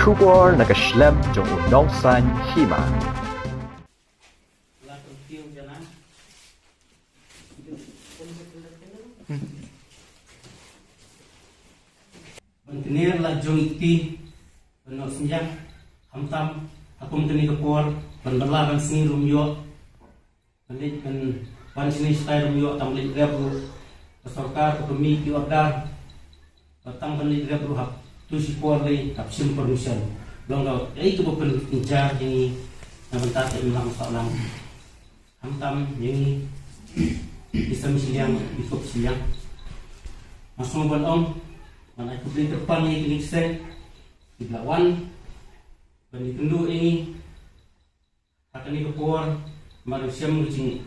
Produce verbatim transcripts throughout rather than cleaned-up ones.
Khubor na ka shlem jong u nongsan hima. Ban kner la jong iti ban noh synjak, hamtam ha kum kane ka por ban bylla ban sngi ruh ym ïoh. Ban leit ban wan shane shatai ruh ym ïoh, tang ban leit rep ruh ka sorkar ka pynmih ki order. Ba tang ban leit rep ruh hap tu shi por lei hap shim permission. Long ka ei kaba pynjynjar ïa ngi na bynta ka imlang sahlang. Hamtam ïa ngi ki sem shiliang ki kup shiliang. Nga sngew ban ong ban ai khublei kyrpang ïa kine ki seng kiba la wan ban ïakynduh ïa ngi ha kane ka por, mar shem ka jing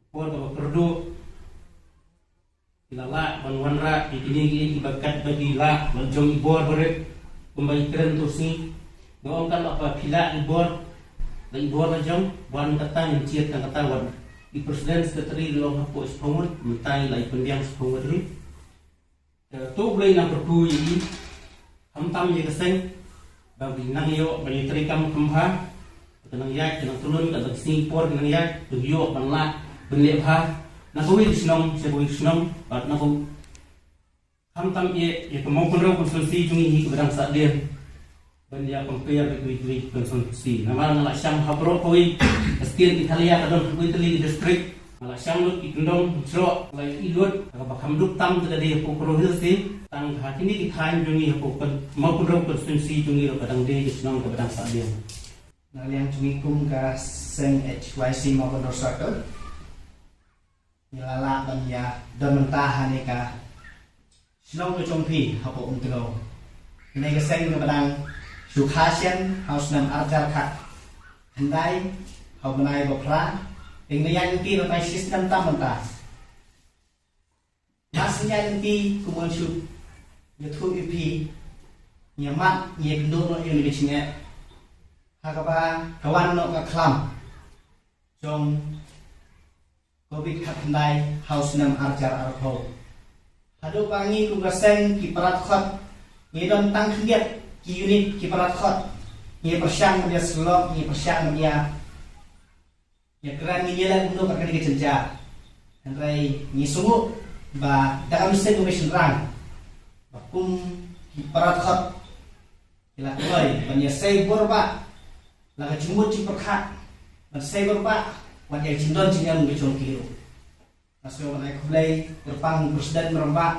por kaba kyrduh. Ki la lah ban wanrah ïa kine ki, kiba kat ba ki lah ban jong i bor barit kumba i kren tu sngi. Nga ong kan ba phi lah i bor, la i bor la jong, wan kata ngin jied tang kata wan. I president secretary la long hapoh shiphew ngut, mynta i la i pynbiang shiphew ngut ri. Te to Blei nang kyrkhu ïa i, khamtam ïa ka seng ba ki nang ïoh ban ïa trei kam kham bha. Ka nang ïaid, ka nang tylun, ka nang sngi por ka nang ïaid, ka ïoh ban lah ban leh bha na kawei ka shnong sha kawei ka shnong. Bad na kawei khamtam ïa, ïa ka Mawkynrew constituency jong ngi hi kaba dang sahdien ban ïa compare bad kiwei kiwei ki constituency. Namar nga la shang ha baroh kawei ka state Meghalaya, ka don ha kawei tylli ki district. Nga la shang lut ki kyndong jrok, la i lut kaba kham duk tam te ka dei hapoh Garo Hills hi. Tang ha kine ki thaiñ jong ngi hapoh Mawkynrew constituency jong ngi ruh ka dang dei ka shnong kaba dang sahdien. Na liang jong ngi kum ka seng H Y C Mawkynrew Circle, ngi la lah ban ïa don mynta ha kane ka shnong ka jong phi hapoh Umtngew. Kane ka seng kaba dang shu kha shen ha u snem ar hajar khatkhyndai ha u bnai ba phra. Te ngi la ïaid lynti na tai shi snem tam mynta. Mar shu ïaid lynti kumba ngan shu ïathuh ïa phi, ngi ïa mad, ngi ïa kynduh noh ïa kane ka jingeh ha kaba ka wan noh ka khlam jong Covid khatkhyndai ha u snem ar hajar arphew. Haduh ba ngi kum ka seng ki para dkhot ngi don tang khyndiat ki unit ki para dkhot, ngi pyrshang ban ïa sylok, ngi pyrshang ban ïa, ïa kren, ngi ïa leh kumno kat kane ka jynjar. Hynrei ngi sngewthuh ba dang am seng kumba shynrang ba kum ki para dkhot ki la kloi ban ïa sei bor ba la ka jingmut jingpyrkhat, ban sei bor ba wat ïa ka jingdon jingem ka jong ki ruh. Nga sngew ban ai khublei kyrpang president, rangbah,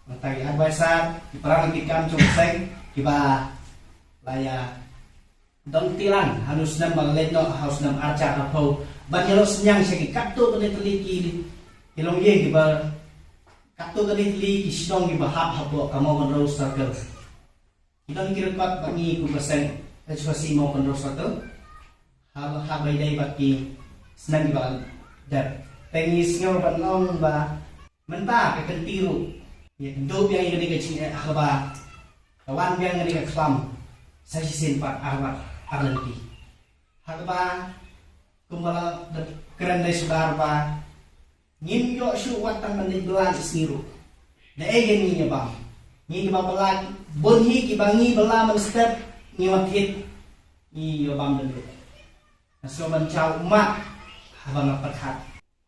bad ki advisor, ki para longkit kam jong ka seng kiba la ïa don tilang ha u snem ba la leit noh ha u snem ar hajar arphew ban ïa long synñiang sha ki katto katne tylli ki, ki longïing kiba katto katne tylli ki shnong kiba hap hapoh ka Mawkynrew Circle. Ki don ki record ba ngi kum ka seng H Y C Mawkynrew Circle ha, ha ba ïadei bad ki snem kiba la dep. Te ngi sngew ban ong ba mynta ka kynti ruh ngi ïa kynduh biang ïa kane ka jingeh ha kaba ka wan biang kane ka khlam sa shisien pat ar, ar lynti. Ha kaba kumba la dep kren dei sudar ba ngim ïoh shuh wat tang ban leit bylla shi sngi ruh. Da ei ngi ïa bam? Ngi kiba bylla bun hi, kiba ngi bylla mynstep ngi wan thied, ngi ïa bam da ruh. Nga sngew ban jaw ummat haba nga pyrkhat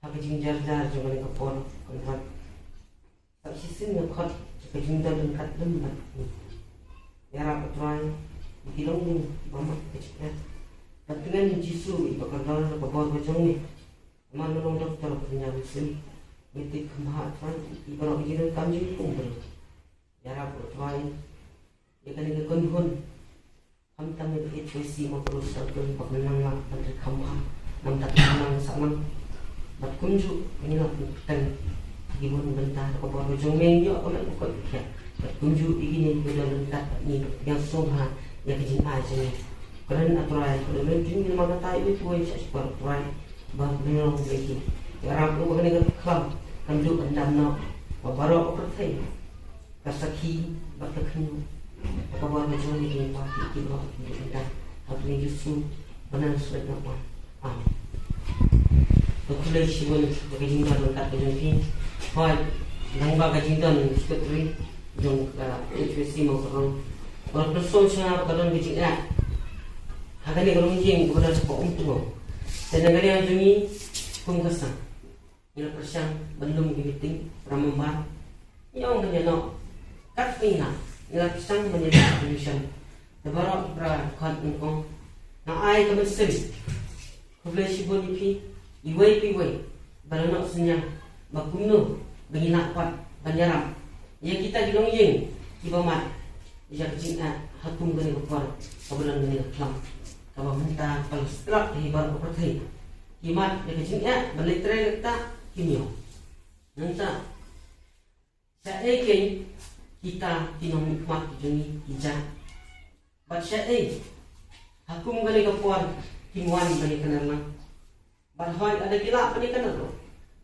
ha ka jingjarjar jong kane ka por kynrad. Sa shisien nga khot ka jingdon ryngkat lem bad ngi. Ïarap, A Trai, ïa ki longïing kiba mad ka jingeh. Ban tngen ïa u Jisu iba kordor na ka bor ka jong me. Namar me long doktor ba pynïar mynsiem. Me tip kham bha, A Trai, ïa baroh ki jingdonkam jong ngi kum briew. Ïarap, A Trai, ïa kane ka kynhun. Khamtam ïa ka H Y C Mawkynrew Circle ba kan nang lah ban trei kham bha na ka bynta ka imlang sahlang. Bad kumjuh ngi lah ban kyrteng ha ki bun bynta na ka bor ka jong me, ïoh ka met ka koit ka khiah. Bad kumjuh ïa kine kiba don ryngkat bad ngi ban pdiang sngewbha ïa ka jingai jong ngi. Kren, A Trai, kren lem jong ngi namar kata ïa uwei pa uwei sha shipor, A Trai. Ba pynlong ïa ki. Ïarap ruh ba kane ka khlam kan duh ban dam noh, ba baroh ka pyrthei ka sakhi bad ka khynñiuh ha ka bor ka jong ngi, ki para ki, ki baroh ki dei ban dang ha u Jisu ba nang sngewbha. Amen. Ka khublei shibun ïa ka jingdon ryngkat ka jong phi. Hooid, nangba ka jingdon secretary jong ka H Y C Mawkynrew. Ba la pynshong sha nga ba ka don ka jingeh ha kane ka longïing kaba don hapoh Umtngo. Te na ka liang jong ngi kum ka sang, ngi la pyrshang ban lum ki meeting para member. Ngi ong ban ïa noh kat pynïaid, ngi la pyrshang ban ïa noh solution. Te baroh ki para khot ngi ong, nga ai ka mynsiem khublei shibun ïa phi iwei pa iwei ba la noh synñiang ba kumno ba ngin lah pat ban ïarap ïa kita ki longïing kiba mad ïa ka jingeh ha kum kane ka por kaba don kane ka khlam kaba mynta ka la slap hi baroh ka pyrthei. Ki mad ïa ka jingeh ban leit trei, kata kim ïoh. Nangta shaei kein kita ki nongmihkhmat ki jong ngi ki jah? Bad shaei ha kum kane ka por kim wan ban ïakynduh lang? Bad hooid lada ki lah ban ïakynduh ruh,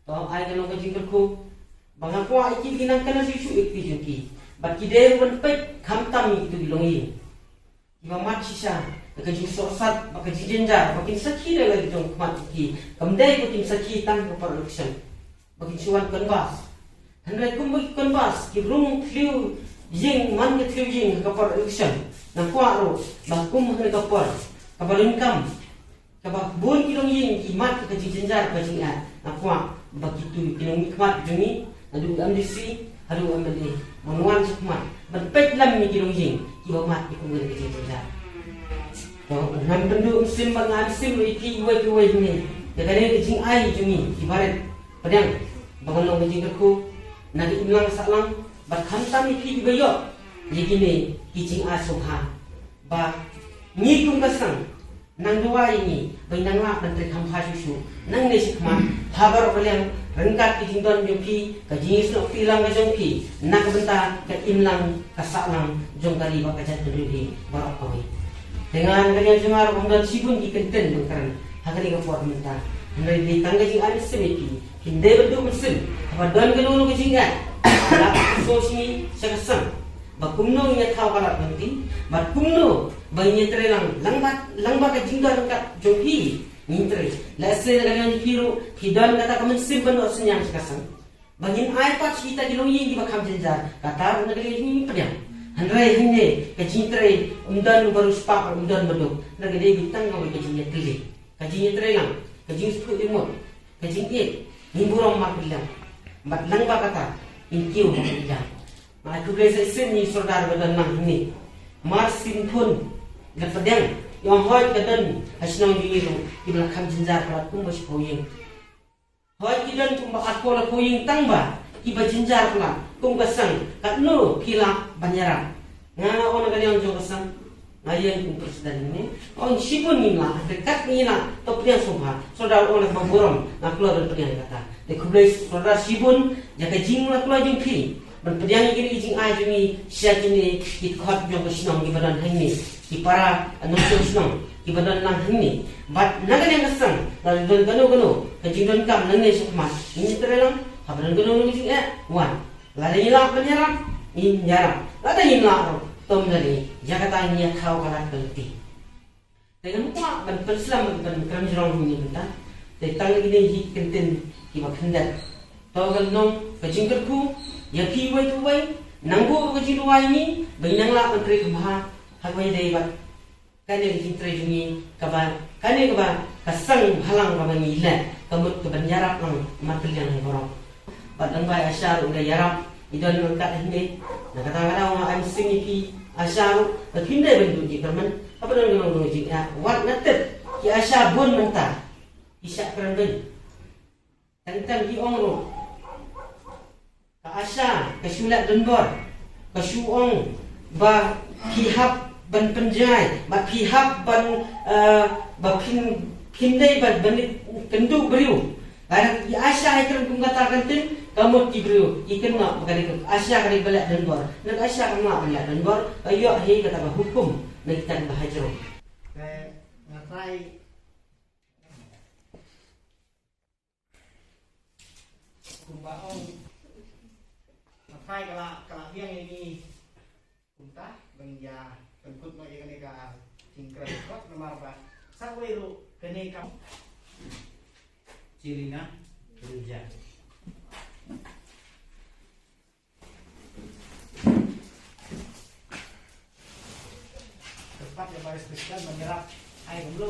to ai ka long ka jingkyrkhu ba nga kwah ïa ki ba kin nang kynduh shuh shuh ïa ki jong ki. Bad ki dei ruh ban peit khamtam ïa kitu ki longïing kiba mad shisha da ka jingsohsat bad ka jingjynjar ba kin sakhi da la ki jong khmat ki. Kam dei ba kin sakhi tang ha ka por election ba kin shu wan canvass. Hynrei kumba ki canvass ki rung thliew ïing man ka thliew ïing ha ka por election, nga kwah ruh ba kum ha kane ka por kaba donkam, kaba bun ki longïing ki mad ka jingjynjar ka jingeh, nga kwah ba kitu ki nongmihkhmat jong ngi, naduh M D C haduh M L A, ban wan shakhmat ban peit lem ïa ki longïing kiba mad ïa kum kane ka jingjynjar. To ngam pynduh mynsiem bad nga ai mynsiem ïa phi iwei pa iwei hangne ïa kane ka jingai jong ngi ki barit. Pdiang ba kan long ka jingkyrkhu na ka imlang sahlang bad khamtam ïa phi kiba ïoh ïa kine ki jingai sngewbha ba ngi kum ka sang nang duwai ïa ngi ba ngi nang lah ban trei kham bha shuh shuh nangne shakhmat ha baroh ka liang ryngkat ka jingdon jong phi, ka jingïasnoh kti lang ka jong phi na ka bynta ka imlang ka sahlang jong ka ri bad ka jaitbynriew hi baroh kawei. Te nga na ka liang jong nga ruh kam don shibun ki kyntien ban kren ha kane ka por mynta. Hynrei dei tang ka jingai mynsiem ïa phi. Kin dei ban duh mynsiem haba don kano kano ka jingeh, la pynshong sha ngi sha ka sang ba kumno ngin ïa thaw ka lad ka lynti bad kumno ba ngin ïa trei lang, lang bad, lang bad ka jingdon ryngkat jong phi ngin trei. Lehse na ka liang jong phi ruh phi don kata ka mynsiem ban noh synñiang sha ka sang ba ngin ai pat sha kita ki longïing kiba kham jynjar, kata ruh na ka liang jong ngi pdiang. Hynrei hangne ka jingtrei ym don ba riewspah, ym don ba duk. Hynrei ka dei tang kawei ka jingïatylli, ka jingïatrei lang, ka jingsngewthuh jingmut, ka jingïeit, ngin burom markylliang bad lyngba kata ngin kiew markylliang. Nga ai khublei sa shisien ïa i Sordar ba don lang hangne. Mar syn phone la pdiang, ïa hooid ka don ha shnong jong ngi ruh kiba la kham jynjar palat kumba shiphew ïing. Hooid ki don kumba arphew la phew ïing tang ba kiba jynjar palat kum ka sang, katno phi lah ban ïarap? Nga ong na ka liang jong ka sang, nga ïeng kum president ne, ong shibun ngim lah, hynrei kat ngi lah to pdiang sngewbha. Sordar ong na ka burom, nga kloi ban pdiang kata. Te khublei Sordar shibun ïa ka jinglah kloi jong phi ban pdiang ïa kine ki jingai jong ngi sha kine ki dkhot jong ka shnong kiba don hangne, ki para nongshong shnong kiba don lang hangne. Bad na ka liang ka sang, lada don kano kano ka jingdonkam nangne shakhmat, ngin trei lang. Haba don kano kano ka jingeh, wan. Lada ngi lah ban ïarap, ngin ïarap. Lada ngim lah ruh, to ym lei, ïa kata ngin ïa thaw ka lad ka lynti. Te ngam kwah ban pynslem ban kren jrong hangne mynta. Te tang kine hi ki kyntien kiba khyndiat. To ka long ka jingkyrkhu ïa phi iwei pa iwei, nang buh ka jingduwai ïa ngi ba ngin nang lah ban trei kham bha ha kaba ïadei bad kane ka jingtrei jong ngi, kaba kane kaba ka sang bhalang kaba ngi leh, ka mut kaban ïarap lang markylliang hi baroh. Bad lyngba i ASHA ruh ngi la ïarap, i don ryngkat hangne. Na kata ka daw nga ai mynsiem ïa phi ASHA ruh ba phin dei ban duh jingkyrmen haba don kano kano ka jingeh. Wat nga tip ki ASHA bun mynta ki shah kren beiñ. Teng teng ki ong ruh, ka ASHA ka shu leh donbor, ka shu ong ba phi hap ban pynjngai, ba phi hap ban, eh, ba phin, phin dei ban, ban kynduh briew. Lada i ASHA i kren kum kata ka ktien, ka mut ki briew ki kynnoh ba ka dei ka ASHA ka dei ba leh donbor. Hynrei ka ASHA kam lah ban leh donbor, ka ïoh hi kata ka hukum na kita kiba hajrong. Te nga trai kumba ong, nga trai ka la, ka la biang ïa ngi. Kumta ba ngin ïa pynkut noh ïa kane ka jingkren kot namar ba sa kawei ruh kane ka Chirina Rinja. Pat ïa Baris Christian ban ïarap ai kumno.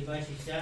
Bai shisha.